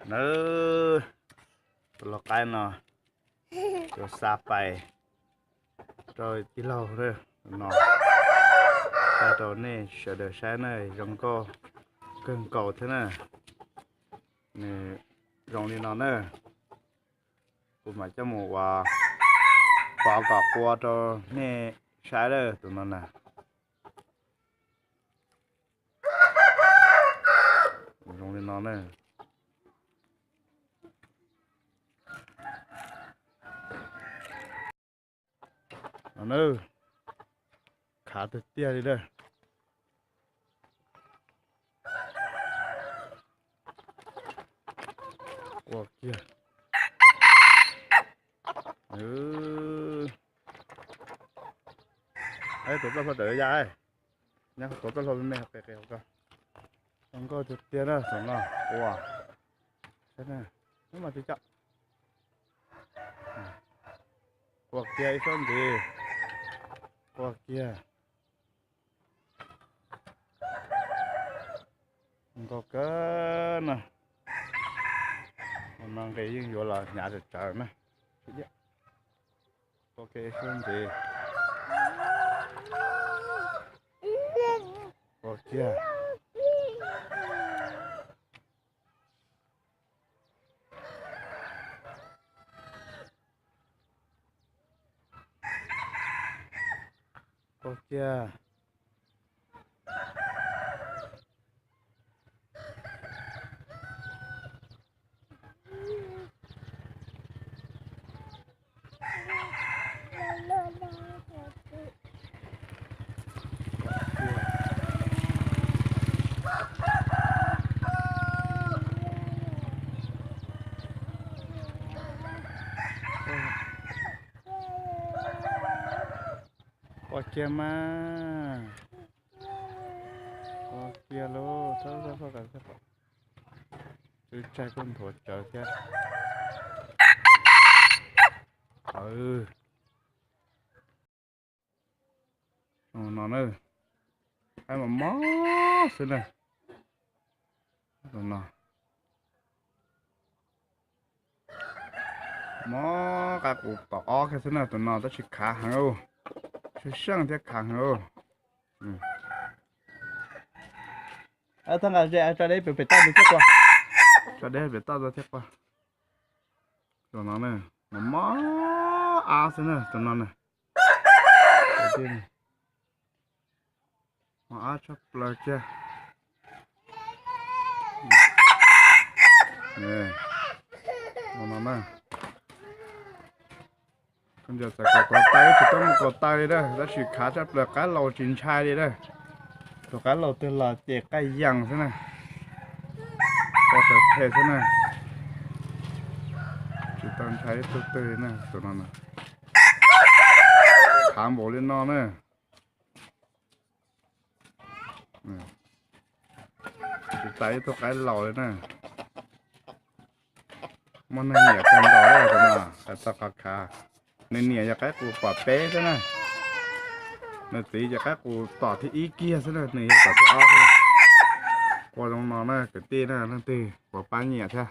Nawb, tus lau qaib no, tus xa pais rau tij laug no, tag rau nej sawv daws saib na, zoo nkauj kawg nkaus thiab na. Nws zoo li no na, kuv mam coj mus ua pov kom qua rau nej saib lawm tus no na. Zoo li no na. No na, khav tiag tiag li lawm. Qua kiag. Tuav plaub hlau tawm ya, nyob tuav plaub hlau me me qis qis hauv ko. Zoo nkauj tiag tiag na tus no. Ua, saib na, hnub no tsis coj. Qua kiag ib suab ntxiv. Qua kiag. Nkauj kawg na. No nqis yeej yuav los hnyav tsawv tsawv na. Qua kiag ib suab ntxiv. Qua kiag. Qua kiag. Qua kiag mas. Qua kiag lauj, txhob txhob txhob. Twb tsaig kuj nthuav tsawv thiab. No na, qaib mos mos xwb na. No, mob qaib qus tom ob kiag xwb na tus no tab sis khav heev, seej seej thiab khav heev. Txhob nqa ze, tso deb pem toj ntawd thiab qua. Tso deb pem toj ntawd thiab qua. Tus no na, mos mos ab xwb na tus no na. Mos ab tshaj plaws kiag. No na. Koj nco txawm kaus taw tsis tau mus kaus taw li na, tab sis khav tshaj plaws, qaib laus tsis ntshai li na. Tus qaib laus twg los ces qaij yees xwb na. Koj tau the xwb na. Tsis tau ntshai ib tug twg li na tus no na. Khav npaum li no na. Tsis tas ib tug qaib laus li na. Muaj neeg nyiam kawg nkaus li tus no, tau qhov khav. Nws niam yog qaib qus pom peb xwb na. Nws txiv yog qaib qus tom thib ib kiag xwb na, nws yog tom thib ob xwb na. Qua zoo no na kwv tij na, leej twg puas pab nyiam thiab.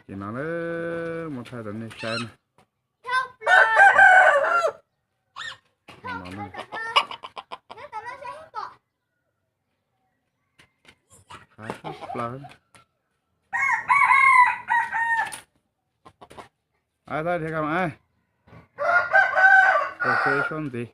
Ces no na, muab thaij rau nej saib na. Khav tshaj plaws. Ai, thaij dhia kam ai. Ua ke ib suab ntxiv.